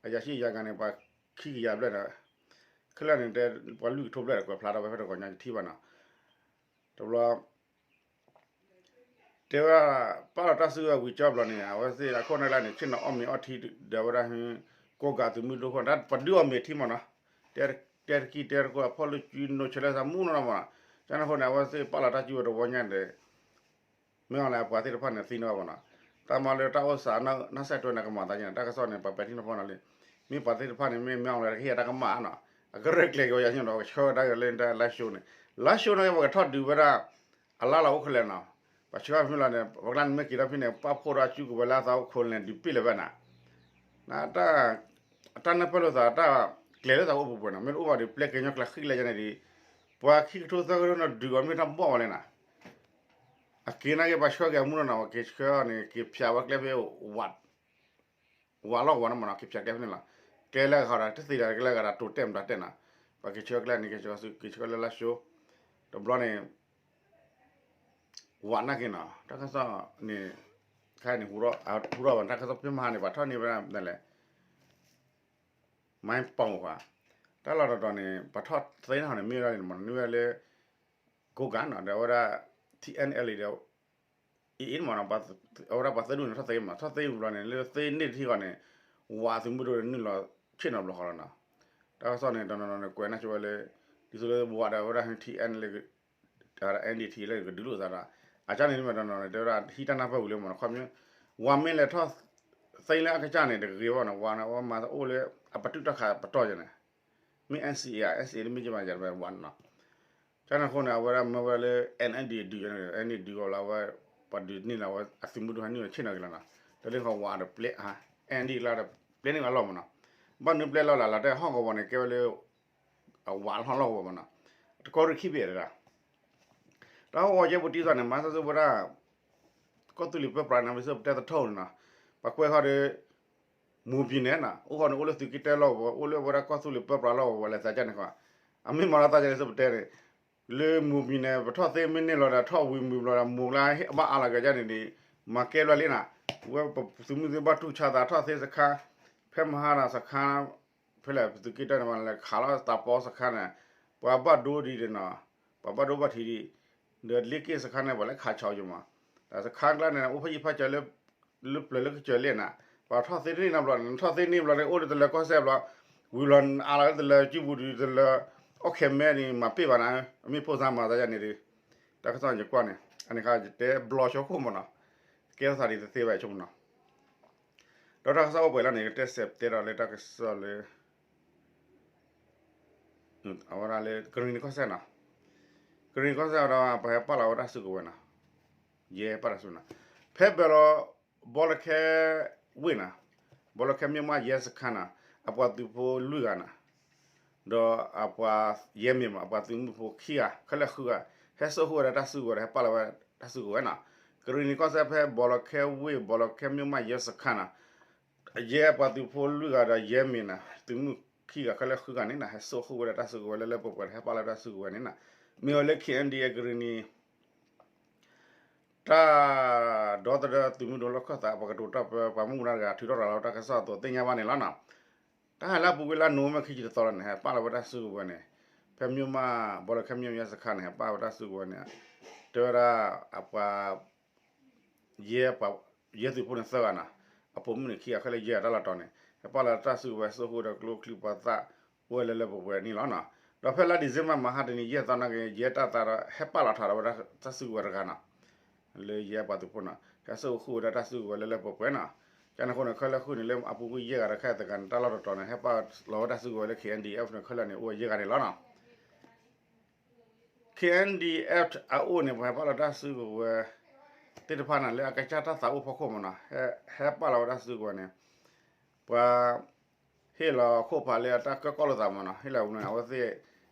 အယၤဆံယၤဂၤန့ၣ် ပှၤခံကယၤဘျဲၣ်ဒီး ခဲလၢာ်န့ၣ်တဲ ပှၤလွံၢ်ကထိဘျဲၣ်ဒီး ကွဲးဖျါထီၣ်ဝဲဖဲတဂီၤညါကထံၣ်ဘၣ်နီၤ တဘျီ တဲဝဲဒၣ် ပာ်လီၤတၢ်စုကဝဲၤဝံၤကၠီဘျီန့ၣ် အဝဲသ့ၣ်အခိၣ်နၢ်လၢန့ၣ် ဆ့ၣ်နီၤအီၣ်မ့ၤအီထံဒီးဝဲဒၣ် ကိးဂၤသုးမုၢ်ဒိၣ်ခိၣ် တၢ်ပှၤဒုးအီၣ်မ့ၤထံမးနီၤ တဲတကံၢ်တဲတကိး အဖီၣ်လၢကုနီၢ်ဆဲးလၢသးမူနီၢ်နီၢ်မးနီၤ ကန့ၣ်အဃိန့ၣ် အဝဲသ့ၣ်ပာ်လီၤတၢ်စုကဝဲၤတဝီညါန့ၣ် မ့ၢ်အီၤလၢအပှၤသ့ၣ်တဖၣ်န့ၣ်သံနီၢ်ဘၣ်နီၤ တၢ်မၤလၢတၢ်အိၣ်သးနၢ်စဲးတွဲန့ၣ် ကမၤသးန့ၣ် တၢ်ကစီၣ်န့ၣ် ပှၤပဲာ်ထံနီၤဖးနီၤလံ မ့ၢ်ပှၤသ့ၣ်တဖၣ်န့ၣ် မ့ၢ်မ့ၢ်အီၤလၢကဟ့ၣ်အတၢ်ကမၣ်နီၤ အကရဲၣ်ကျဲၤက့ၤဝဲယၤန့ၣ်ဒီး ကဆှၢဝဲဒၣ်လၢလါၡိန့ၣ် လါၡိန့ၣ် ပကထီၣ်ဒုးဝဲဒၣ် အလါလီၤအိၣ်ခဲလၢာ်နီၤ ပှၤဆှၢဖဲမ့ၢ်လီၤန့ၣ် ပှၤကျါန့ၣ်မ့ၢ်က့ၤထီၣ်ဖဲန့ၣ် ပာ်ဖှိၣ်ဒီးအစုကဝဲၤလၢအသးအိၣ်ခိးလဲၣ်ဒုးပ့ၢ်လၢၤဘၣ်နၤ တၢ်နၢ်ပၢၢ်လိာ်သးတၢ်ကျဲၤလိာ်သးအိၣ်ပူၤပှဲၤနီၤ မ့ၢ်တအိၣ်ဘၣ်ဒီး ပျဲက့ၤညီကျဲဃံလၢယါန့ၣ်ဒီး ပှၤခံကထိသၢကထိနီၤဒုးအီၤမ့ၢ်တၢ်ဘီၣ်ဝဲလဲၣ်နၤ အက့ၤနာ်က့ၤပှၤဆှၢက့ၤအမူနီၤနီၤ ပှၤက့ၤဆှၢန့ၣ် က့ၤဖျးဝဲကျဲဖဲ ဝးလီၢ်ဝးနီၤမးနီၤ က့ၤဖျးကျဲဖဲန့ၣ်လီၤ ကျဲလၢအဂၤဒီး တသ့ဒီးကျဲလၢအဂၤဒီး တိၤတဲာ်မတၤတဲာ်နီၤ ပှၤက့ၤဆှၢကျဲန့ၣ် က့ၤဆှၢက့ၤဆှၢလၢလါၡိ တဘျီန့ၣ် ဝးနာ်က့ၤနီၤ တၢ်ကစီၣ်န့ၣ် ခဲအံၤန့ၣ် ဟူထီၣ်ဘၣ် တၢ်ကစီၣ်ဖဲမဟါန့ၣ် ပှၤထီၣ်န့ၢ်ဝဲဒၣ်လဲၣ် မိုင်းပေါင် ဃါ တၢ်လီၢ်တတီၤန့ၣ် ပှၤထီၣ်သ့န့ၣ်န့ၣ် မ့ၢ်ဝဲဒၣ်န့ၣ်မး မ့ၢ်ဝဲဒၣ်လၢ ကိးဂၤနီၤ ဒီးအဝဲဒၣ် ထံၣ်အဲၣ်အဲလ်အံၤဒီး အ့ၣ်မးနီၤ, အဝဲဒၣ်ပှၤသ့ၣ်ဒူၣ်န့ၣ် ထီၣ်သ့မး, ထီၣ်သ့မးဘျီန့ၣ် လၢသ့ၣ်န့ၣ်တထံၣ်ဃီန့ၣ် ဝးအသုးမုၢ်ဒိၣ်နုာ်လီၤဆ့ၣ်နီၤဘျီဃီလီၤနီၤ. တၢ်ကစီၣ်န့ၣ် တနီၤနီၤန့ၣ် ကွဲးနၢ်ဆိဝဲလၢ ဒ်သိးလၢဝးဒီးအဝဲဒၣ် ထံအဲၣ် လၢ အဲၣ်ဒံၣ်ထံလၢကဒုးလိာ်သးဒီး အကၢ်န့ၣ်မ့ၢ်တနီၤနီၤန့ၣ် တဲဝဲဒၣ်ဟံးတၢ်နၢ်ပၢၢ်ဝံၤလၢမးနီၤ, ခီပညီ ဝးမ့ၢ်လဲၤထီၣ်သ့လၢအကစၢ်န့ၣ် တဂ့ၤဘၣ်နီၤ, ဝးန့ၣ် အဝဲမၤသးအိၣ်လၢ အပတုာ်တၢ်ခးပတီၢ်ယဲန့ၣ် မ့ၢ် NCA ဧါ, NCA တမ့ၢ်ကမၤယၤတဝဲဝးန့ၣ်နီၤ. ကန့ၣ်အဃိန့ၣ် အဝဲဒၣ်မၢဝဲလၢ အဲၣ်ဒံၣ်ဒုး, အဲၣ်ဒံၣ်ဒုးအီၤလၢအဝဲ ပှၤဒုးန့ၢ်လီၤဝဲအသုးမုၢ်ဒိၣ်ဟဲနုာ်လီၤဆ့ၣ်နီၤက့ၤလီၤနီၤ. တလၢခီဝးဒီးပျဲ, အဲၣ်ဒံၣ်လၢဒီးပျဲန့ၢ်ဝဲလီၢ်မးနီၤ. ဘၣ်နုၤပျဲလီၢ်လၢ်လီၤ တဲဟီၣ်ကဝီၤန့ၣ် ကဲဝဲလၢ အဝးလီၢ်ကဝီၤမးနီၤ. တကီၢ်ရ့ၣ်ခံဘ့ၣ်တဒၣ် တၢ်ဟီၣ်ကဝီၤကဲပူၤတံၢ်သးန့ၣ် မၤစၢၤစ့ၢ်ဝဲဒၣ် ကီၢ်သူလ့ၤပၢပြးန့ၣ် မ့ၢ်စ့ၢ်ပတဲသထီၣ်န့ၣ်နီၤ. ပှၤကွဲးဃီဒီး မူၤပံၤန့ၣ်နီၤ အိၣ်ဃီန့ၣ် အိၣ်လၢသုးက့တၢလီၢ်ကဝီၤ အိၣ်လၢဝဲဒၣ်ကီၢ်သူလ့ၤပၢပြးလီၢ်ကဝီၤ လဲၤသးကန့ၣ်ဃီ, အမ့ၢ်မၤလီၤသးကန့ၣ် စ့ၢ်ပတဲန့ၣ် လၢမူၤပံၤန့ၣ် ပထီၣ်သ့မ့ၢ်န့ၢ်လီၤဒီး ထီၣ်ဝံၤမုာ်ဘျီဒီး မူၤလၢအါလီၤက့ၤကန့ၣ်ဒီး မၤကဲဘျီလံနီၤ. ဝဲပသုးမုၢ်သ့ၣ်ဘၣ်တူၢ်ဆါသးထီၣ်သ့စခါ ဖဲမဟါဒီးစခါ ဖဲလဲၣ် ပသုးက့တၢန့ၣ် မၤလဲၤခးလီၤတၢ်ပီစခါန့ၣ် ပှၤဘၣ်ဒိဒံးဒံးနီၤ, ပှၤဘၣ်ဒိဘၣ်ထံးဒံး, ဒီးလ့က့ၣ်စခါန့ၣ် ပှၤလဲၤခးဆီက့ၤမး, တၢ်စခါကျါန့ၣ် အိၣ်ဖဲယံၤဖးကၢၤလၢ လၢပျၢၤလၢကစၢၤလ့ၣ်နီၤ, ပှၤထီၣ်သ့တန့ၢ်နီတဘျီန့ၣ် ထီၣ်သ့န့ၢ်ဘျီန့ၣ် အိၣ်လၢတလၢကီၢ်စဲၣ်ဘျီ, ဝံၤဘျီအါလီၤလၢတလၢကၠူပူၤဒီးတလၢ အီၣ်ခဲမဲဒံး မၤပ့ၢ်ဘၣ်နၤ, အမ့ၢ်ဖိသၣ်မၤသးယၤန့ၣ်ဒီး တၢ်ကစီၣ်ယကွၢ်န့ၣ် အန့ၣ်ခါယတဲဘျီဆိခိၣ်မးနီၤ, ကဲထီၣ်သးဒ်တသ့ဘၣ်ဆိကမိၣ်နီၤ, ဒီးတၢ်ကစီၣ်အိၣ်ပှဲၤလီၤန့ၣ် ကတဲစဲးတဲဒီးလၢတၢ်ကစီၣ်လၢ အဝဲဒၣ်လၢကရံၣ်နံၤကီၢ်စဲၣ်နီၤ, ကရံၣ်နံၤကီၢ်စဲၣ်ဒီး ပှၤဟဲပာ်လီၤဝဲတၢ်စုကဝဲၤနီၤ, ယဲပာ်တၢ်စုနီၤ, ဖဲဘၢၣ်လီၤ ဘီလၢခဲဝ့ၢ်နီၤ, ဘီလၢခဲမျိၢ်မးယဲစခါနီၤ, အပှၤသုးဖိလွံၢ်ဂၤနီၤ, ဒီးအပှၤယဲမ့ၢ်မး အပှၤသုးမုၢ်ဖိခံဂၤ ခဲလၢာ်ဃုဂၤ ဟဲစိာ်ဃုာ်ဝဲဒၣ်တၢ်စုကဝဲၤဒီး ဟဲပာ်လီၤဝဲတၢ်စုကဝဲၤနီၤ, ကရံၣ်နံၤကီၢ်စဲၣ်ဖဲဘီလီၤခဲဝ့ၢ် ဘီလီၤခဲမျိၢ်မးယဲစခါနီၤ ယဲပှၤသုးဖိလွံၢ်ဂၤဒီးယဲမ့ၢ်နီၤ သုးမုၢ်ခံဂၤခဲလၢာ်ဃုဂၤန့ၣ်နီၤ ဟဲစိာ်ဃုာ်ဝဲဒၣ်တၢ်စုကဝဲၤလၢလၢပှဲၤပှဲၤ ဟဲပာ်လီၤတၢ်စုကဝဲၤန့ၣ်နီၤ, မ့ၢ်ဝဲလၢ KNDA ကရံၣ်နံၤ တၢ်ဒီသဒၢသုးမုၢ်ဒိၣ်လီၢ်ခၢၣ်သး ပှၤကတိၤတၢ်ပၢ ပှၤမူဒါတဂၤ ထုးထီၣ်ရၤလီၤတၢ်ကစီၣ်အသိးသ့ၣ်ညါဘၣ်န့ၣ်လီၤနီၤ, တၢ်ဟဲလၢအပူၤကွံာ်လၢနိၣ်ဝ့ဘၢၣ်ခံဆံတသီလီၤန့ၣ် ဟဲပာ်လီၤဝဲတၢ်စုကဝဲၤန့ၣ်, ဖဲမျိၢ်မး ဘီလီၤခဲမျိၢ်မးယဲစခါန့ၣ် ဟဲပာ်ဝဲတၢ်စုကဝဲၤန့ၣ်, တဲဝဲဒၣ် အပှၤ ယဲ ယဲသုးဖိန့ၣ်သၢဂၤနီၤ, အပိာ်မုၣ်န့ၣ်ခံဂၤ ခဲလၢာ်ယဲၢ်ဂၤတၢ်လီၤတီၤန့ၣ် ဟဲပာ်လီၤတၢ်စုကဝဲၤ စိာ်ဃုာ်ဒီးကျိချံမျိာ်သၣ် အိၣ်ဝဲလၢလၢပှဲၤပှဲၤန့ၣ်လီၤနီၤ, ဒီးဖဲလါဒံၣ်စ့ဘၢၣ်မဟါတနံၤ ယဲၢ်သီနာ်က့ ယဲတၢ်သးဒီး ဟဲပာ်လီၤထီၣ်ဒီးဝဲဒၣ်တၢ်စုကဝဲၤတဂၤနီၤ, လၢယဲပှၤသုးဖိနီၤ ဟဲစိာ်ဃုာ်ဝဲဒၣ်တၢ်စုကဝဲၤလၢလၢပှဲၤပှဲၤနီၤ, ကန့ၣ်အဃိန့ၣ် ခဲလၢာ်ဃုာ်န့ၣ် လၢအပူၤကွံာ်ယဲၢ်ဂၤဒီးခဲအံၤတဂၤန့ၣ် တၢ်လီၢ်တတီၤန့ၣ် ဟဲပာ်လီၤဝဲတၢ်စုကဝဲၤလၢ KNDF န့ၣ် ခဲလၢာ်န့ၣ် အိၣ်ဝဲယဲၢ်ဂၤန့ၣ်လီၤနီၤ KNDF အအိၣ်န့ၣ် ပှၤဟဲပာ်လီၤတၢ်စုကဝဲၤ သ့ၣ်တဖၣ်န့ၣ် လၢအကစၢ်တၢ်သးအိၣ်ဖီခိၣ်မးနီၤ, ဟဲပာ်လီၤဝဲတၢ်စုကဝဲၤန့ၣ် ပှၤဟ့ၣ်လီၤခိၣ်ဖးလၢအတၢ်ကၢၢ်ကီၢ်လိာ်သးမးနီၤ, ဟ့ၣ်လီၤဝဲန့ၣ် အဝဲသ့ၣ်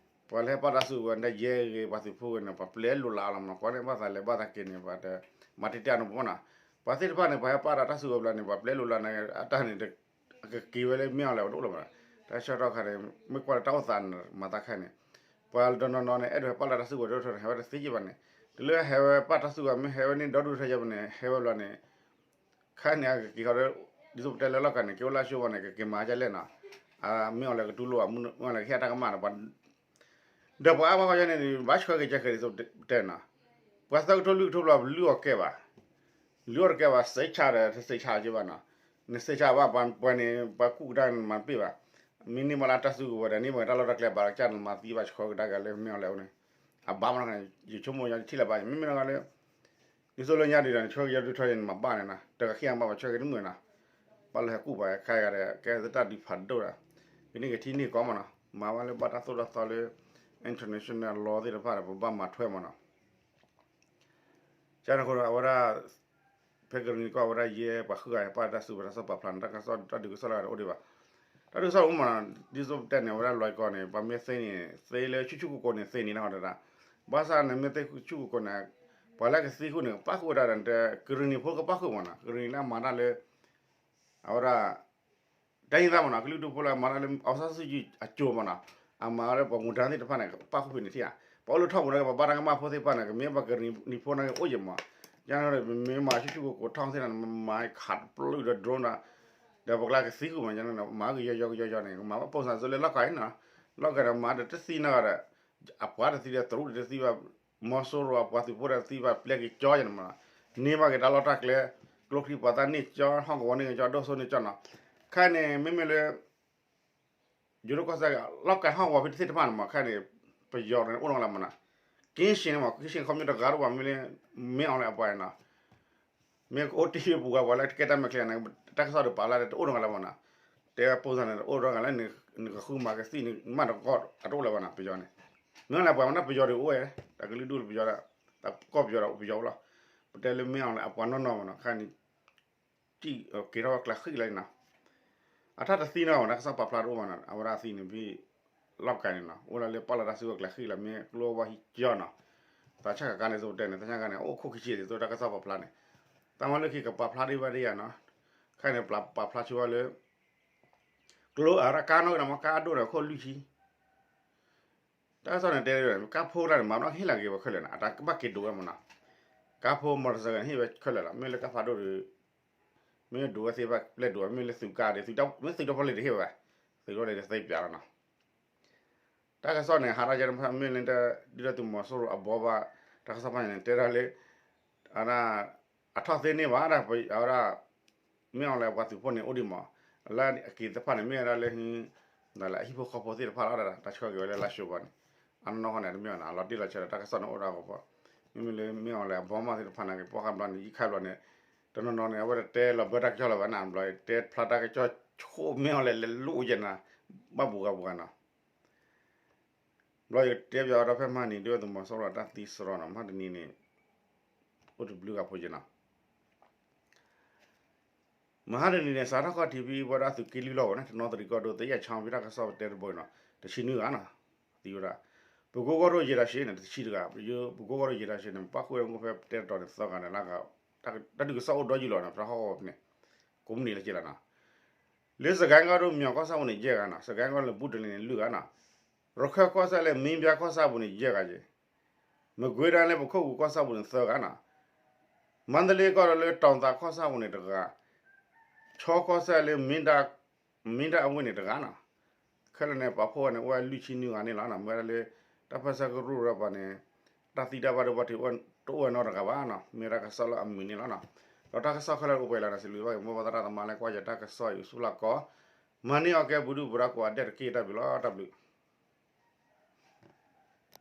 ပှၤလၢဟဲပာ်တၢ်စုကဝဲၤန့ၣ် ယဲဂ့ၤ ပှၤသုးဖိဂ့ၤန့ၣ် ပှၤပျဲလိာ်လးအီၤလီၤမးနီၤ, ကွၢ်န့ၣ်ဘၣ်သးလဲၤဘၣ်သးက့ၤန့ၣ် ပှၤတမၤတံာ်တာ်နီတဘိနီၤ, ပှၤသ့ၣ်တဖၣ်န့ၣ် ပှၤဟဲပာ်ဒီးတၢ်စုကဝဲၤဘျီန့ၣ် ပှၤပျဲလိာ်လးန့ၣ် အတၢ်န့ၣ် ကက့ၤဝဲလၢမ့ၢ်အီၤလဲၣ် အိၣ်တအိၣ်လၢၤဘၣ်, တၢ်ဆၢကတီၢ်ခါန့ၣ် မ့ၢ်ကွၢ်လၢတၢ်အိၣ်သးမၤသးခဲအံၤန့ၣ်, ပှၤတနီၤနီၤန့ၣ် အဲၣ်ဒိးဟဲပာ်လီၤတၢ်စုကဝဲၤဒိၣ်ထီၣ်န့ၣ် ဟဲဝဲတသ့က့ဘၣ်န့ၣ်, တုၤလၢဟဲဝဲပာ်တၢ်စုကဝဲၤ မ့ၢ်ဟဲဝဲန့ၣ်ဒီဒူၣ်ထီၣ်ယဲဘၣ်န့ၣ် ဟဲဝဲဘျီန့ၣ် ခါန့ၣ် အကက့ၤဃီဒီး ဒ်သိးပတဲလၢလီၢ်ကၤန့ၣ် က့ၤအိၣ်လၢအဆိဘၣ်န့ၣ် ကက့ၤမၤဒ်လဲၣ်နီၤ, မ့ၢ်အီၤလဲၣ်ကတူၢ်လိာ်ဘၣ် မ့ၢ်အီၤလဲၣ်ကဟ့ၣ်တၢ်ကမၣ်ဒီး ဒီးပှၤအါဘၣ်ဃီယဲန့ၣ် ဘၣ်ဆှၢက့ၤကဲခဲဒ်သိးပတဲနီၤ, ပှၤသၢကထိလွံၢ်ကထိဘျီ ပလုၢ်အီၤကဲဘၣ်, လုၢ်အီၤတကဲဘၣ် စဲးဆးဒီးတစဲးဆးက့ဘၣ်နီၤ, နစဲးဆးဘၣ်ပှၤန့ၣ် ပှၤကူၣ်ကဒါနမၤတပ့ၢ်ဘၣ်, မ့ၢ်န့ၢ်မးလၢတၢ်စုကဝဲၤဒီး န့ၢ်မးတၢ်လီၢ်တၢ်ကျဲဘၣ်ကစၢ်နမၤသံဘၣ်ဆှၢကဒါက့ၤလၢမ့ၢ်အီၤလဲၣ်န့ၣ်, အဘၣ်မးနီၤ, ယဆိကမိၣ်ယထံၣ်လၢၤဘၣ် မ့မ့ၢ်နီၤလၢ ဒ်သိးလၢညါဒံးဒီး နဆှၢက့ၤယဒုးထီၣ်ယဲန့ၣ် မၤဘၣ်န့ၣ်နီၤ, တကဃ့ၢ်မးဘၣ် ဆှၢက့ၤတမုာ်နီၤ, ဘၣ်လၢဟဲကူၣ်ပှၤခါဂၤဒီး ကဲသတၢ်ဒုးဖးဒိၣ်ဒီး ကန့ၢ်ကထံၣ်န့ၢ်ကီမးနီၤ, မၤဘၣ်လၢဘၣ်တၢ်သိၣ်တၢ်သီလၢ international law သ့ၣ်တဖၣ်ဒီး ပဘၣ်မၤထွဲမးနီၤ ကန့ၣ်အဃိဒီး အဝဲဒၣ် ဖဲကရံၣ်နံၤကီၢ် အဝဲဒၣ်ယဲပှၤဃုဂၤ ပာ်တၢ်စုကဝဲၤ တၢ်စီပာ်ဖျါန့ၣ် တၢ်ကစီၣ်တၢ်ဒုးကစီၣ်လၢဂၤဒီး အိၣ်ဒံးဘၣ်, တၢ်ဒုးကစီၣ်အိၣ်မးနီၤ, ဒ်သိးပတဲန့ၣ် အဝဲဒၣ်လွဲၢ်ကီၢ်န့ၣ် ပှၤမ့ၢ်သ့န့ၣ် သ့လၢဆူၣ်ဆူၣ်ကိၢ်ကိၢ်န့ၣ် သ့န့ၣ်နီၤဒၣ်, ဘၣ်ဆၣ်န့ၣ် မ့ၢ်သ့ဆူၣ်ဆူၣ်ကိၢ်ကိၢ်န့ၣ် ပှၤလၢကသံဃုာ်န့ၣ် ကပၣ်ဃုာ်ဝဲဒၣ်ဒီး ကရံၣ်နံၤဖိကပၣ်ဃုာ်မးနီၤ, ကရံၣ်နံၤလၢအမၤတၢ်လၢ အဝဲဒၣ် တၢ်ဟ့ၣ်သးမးနီၤ, ကလုာ်ဒူၣ်ဖိလၢအမၤတၢ်လၢ အောင်ဆန်းစုကြည် အစိၤမးနီၤ, အမၤဝဲလၢပှၤမူဒါသ့ၣ်တဖၣ်န့ၣ် ပၣ်ဃုာ်ဖဲန့ၣ်ထံၣ်ဧါ, ပှၤအိၣ်လၢထီၣ်ပူၤန့ၣ် ပှၤဘၣ်တၢ်ကမၣ်ဖိသ့ၣ်တဖၣ်န့ၣ် ကမ့ၢ်ဘၣ်ကရံၣ်နံၤဖိန့ၣ်ကအိၣ်ယဲၢ်မး, ကန့ၣ်ဒီး မ့ၢ်မၤဆူၣ်ဆူၣ်ကိၢ်ကိၢ်ထီၣ်သ့ၣ်န့ၣ် မၤခးတပျုာ်ဒီး drone ဒီး ဒီးပှၤကျါကသံဃုာ်မး ကန့ၣ် မၤကယီယီကယီယီန့ၣ် ကမၤဘၣ်ပိာ်စၢ်စိလၢလီၢ်ကၤအံၤနီၤ, လီၢ်ကၤဒီးမၤဒီးတသံနီၤဒီး အပှၤတသံဒီး တရူးတသံဘၣ်, မီၤစိရိၤအပှၤသုးဖိဒီးတသံဘၣ် ပျဲက့ၤကၠီယဲၢ်န့ၣ်မးနီၤ, န့ၢ်ဘၣ်က့ၤတၢ်လီၢ်တၢ်ကျဲ, ကျိချံမျိာ်သၣ်န့ၢ်ကၠီ, ဟီၣ်ကဝီၤန့ၢ်ကၠီ, ဒိၣ်စိန့ၢ်ကၠီနီၤ. ခဲအံၤန့ၣ် မ့မ့ၢ်လၢ ယိၤဒိၣ်ကီၢ်စဲၣ် လီၢ်ကဲဟီၣ်ကဝီၤဖဲတသ့ၣ်တဖၣ်န့ၣ်မး ခဲအံၤန့ၣ် ပယီၤန့ၣ်အိၣ်နီတဂၤလၢၤမးနီၤ. က့ရှ့ၣ်န့ၣ်မး က့ရှ့ၣ်န့ၣ် ခီဖျိတဂၤတအိၣ်ဘၣ် မ့ၢ်လၢ မင်းအောင်လှိုင် အပှၤန့ၣ်နီၤ. မ့ၢ်ကအိၣ်တ့ၢ်ပူၤဂၤပှၤလၢကဲတၢ်မဲာ်ချံန့ၣ် တၢ်ကစီၣ်ဒီးပာ်ဖျါဒီးတအိၣ်နီတဂၤလၢၤမးနီၤ. တဲပိစၢ်န့ၣ် တအိၣ်နီတဂၤလၢ နကဃုမၤကသံၣ်န့ၣ် မးတကီၢ်အတအိၣ်လၢၤဘၣ်နီၤ ပယီၤန့ၣ်. မ့ၢ်လၢပှၤမ့ၢ်ပယီၤဒုးအိၣ်ဝဲ, တၢ်ကလုာ်ဒူၣ်ပယီၤ, တၢ်ကီၢ်ပယီၤဒီးပယီၤအိၣ်လီၤ. ပတဲလၢ မင်းအောင်လှိုင် အပှၤနီၢ်နီၢ်မးနီၤ ခဲအံၤန့ၣ် က့ၤထီၣ်ကျဲဃံလီၤနီၤ. အတၢ်တသံနီၤ တၢ်ကစီၣ်ပာ်ဖျါတအိၣ်ဘၣ်နီၤ အဝဲဒၣ်သံန့ၣ်ဖဲ လီၢ်ကဲန့ၣ်နီၤ အိၣ်လၢလၢပာ်လီၤတၢ်စုကဝဲၤကျဲဃံလီၤ မ့ၢ်ကျိဝါဟံးကၠီနီၤ. သးဆၣ်ကကါန့ၣ် သုတဲန့ၣ် သးဆၣ်ကါန့ၣ် အိၣ်ခိၣ်ခံဆံဒ်သိးတၢ်ကစီၣ်ပာ်ဖျါန့ၣ်, တၢ်မၤလၢခံကပာ်ဖျါဒံးဘၣ်ဒံးယၤနီၤ. ခဲအံၤန့ၣ် ပာ်ဖျါဆိဝဲလၢ ကျိအရၣ်ကါနီၣ်က့ၤနီၤ မ့ၢ်ကါအဒိၣ်န့ၣ် အခိၣ်လွံၢ်ဆံ တၢ်ကစီၣ်န့ၣ်တဲ ကါဖိတၢ်န့ၣ် မၤဘၣ်ကဟ့ၣ်လီၤက့ၤဝဲခဲလၢာ်န့ၣ် အတၢ်ကဘၣ်က့ၤဒိးဝဲမးနီၤ. ကါဖိ မော်တော်ဆိုင်ကယ် န့ၣ် ဟ့ၣ်ဝဲခဲလၢာ်လီၤ. မ့ၢ်လၢကါဖးဒိၣ်ဒီး မ့ၢ်ဒိးဝဲသ့ၣ်တဖၣ်ပျဲဒိးဝဲ မ့ၢ်လၢသုးကါဒီး မ့ၢ်သုးဒီဖီလာ်တဟ့ၣ်ဝဲဘၣ်, သုးဒီဖီလာ်တသ့ပၠးလီၤနီၤ. တၢ်ကစီၣ်န့ၣ် ဟးထီၣ်ကဲတဖၣ် မ့ၢ်လၢ ဒုၣ်ဒါသုးမီၤစိရိၤအဘီဘၣ် တၢ်ကစီၣ်ဖဲန့ၣ် တဲဒၣ်လၢ အဝဲဒၣ် အထီၣ်သ့န့ၢ်ဘၣ်ဒၣ် အဝဲဒၣ် မင်းအောင်လှိုင် အပှၤသုးဖိန့ၣ် အိၣ်ဒံးမး, လၢအက့ၤသ့ၣ်တဖၣ်န့ၣ် မ့ၢ်ဝဲဒၣ်လၢ ဒ်လၢအဟံၣ်ဖိဃီဖိသ့ၣ်တဖၣ်လီၤ ဒ်တၢ်ဆှၢက့ၤဝဲလၢလါၡိၤဘီန့ၣ်, အနီၢ်နီၢ်ဃီန့ၣ် တမ့ၢ်ဘၣ်နီၤ အလီၤတံၢ်လီၤဆဲးဒီးတၢ်ကစီၣ်န့ၣ်အိၣ်ဒီးအဂီၢ်ဖီ, မ့မ့ၢ်လၢ မင်းအောင်လှိုင် အဘီမးသ့ၣ်တဖၣ်န့ၣ် က့ၤပှၤဃးဘျီန့ၣ် ယံာ်ခါဘျီန့ၣ် တနီၤနီၤန့ၣ် အဝဲတတဲလီၤဘၢတၢ်ကစီၣ်လၢၤဘၣ်နီၤ ဘျီတဲဖျါတၢ်ကစီၣ်ဆိ မင်းအောင်လှိုင် လဲၤလိၣ်ယဲၢ်နၤ ဘၣ်ပူၤဂၤပူၤဂၤနီၤ ဘျီယကတဲပၠးအီၤဒီးဖဲမဟါနံၤ ဒုၣ်ဒါသုးမီၤစိရိၤတၢ်သံစရီနီၤ မဟါတနံၤန့ၣ် အိၣ်တဘျုးဂၤဖိယဲၢ်နီၤ မဟါတနံၤန့ၣ် စးထီၣ်ခီၣ်ထံးဖဲ ပဝဲဒၣ်သုးက့လွံၢ်လီၢ်ဝဲန့ၣ် တနီသရံၣ်ကီၢ်ဒိၣ် သယဲၢ်ခၠါ ဖဲတၢ်ကစီၣ်ပတဲတဘိနီၤ တဆံနွံဂၤနီၤ သံဝဲဒၣ် ပကိကီၢ်ဒိၣ်ယဲၢ်တၢ်ရှ့န့ၣ် တဆံတဂၤ ပကိကီၢ်ဒိၣ်ယဲၢ်တၢ်ရှ့န့ၣ် ပၣ်ဃုာ်ဝဲမူဖဲတဲတတီၤန့ၣ်သၢဂၤန့ၣ်လၢ တၢ်ဒုးကစီၣ်အိၣ်ဒီးယုၢ်လီၤန့ၣ် ပဟီၣ်ကဝီၤန့ၣ် ကိးမုၢ်နံၤလၢက့လီၤနီၤ လၢစကဲကီၢ်ဒိၣ် မၠီၤကီၢ်ဆၣ်ပူၤန့ၣ် ယဲၢ်ဂၤနီၤ စကဲကီၢ်ဒိၣ်လၢဘူးတလ့ၣ်န့ၣ် လွံၢ်ဂၤနီၤ ရခဲၣ်ကီၢ်ဆၣ်လၢ မင်းပြားကီၢ်ဆၣ်ပူၤန့ၣ် ယဲၢ်ဂၤက့ မကွ့ၤဒၣ်လၢပခိၣ်ပူၤကီၢ်ဆၣ်ပူၤန့ၣ် သၢဂၤနီၤ မန္တလေးကီၢ်ဒိၣ်လၢ တောင်သာ ကီၢ်ဆၣ်ပူၤန့ၣ်တဂၤ ခၠီကီၢ်ဆၣ်လၢ မ့ၢ်ဒၣ်အဝ့ၢ်န့ၣ်တဂၤနီၤ ခဲလၢာ်န့ၣ် ပာ်ဖှိၣ်ဝဲန့ၣ် အိၣ်ဝဲလွံၢ်ဆံနွံဂၤန့ၣ်လီၤနီၤ မ့ၢ်ဝဲဒၣ်လၢ တၢ်ပၢဆှၢကရူၢ်ဒီးပှၤန့ၣ် တၢ်သံတၢ်ဘၣ်ဒိဘၣ်ထံး တအိၣ်ဝဲနီတဂၤဘၣ်နီၤ မ့ၢ်တၢ်ကစီၣ်လၢအမုာ်န့ၣ်လီၤနီၤ ဒီးတၢ်ကစီၣ်ခဲလၢာ်အိၣ်ပှဲၤလၢ်န့ၣ် စံးဘျုးဘၣ်က့ၤ မိၢ်ပၢ်သရၣ်သမါလၢကွၢ်ယတၢ်ကစီၣ်အံၤ ဆူလၢကီး မၤန့ၢ်အီၤကဲပူၤဒုၣ်ပူၤဒါကိးဂၤဒဲးတက့ၢ် တၢ်ဘျုးလီၤ တၢ်ဘျုး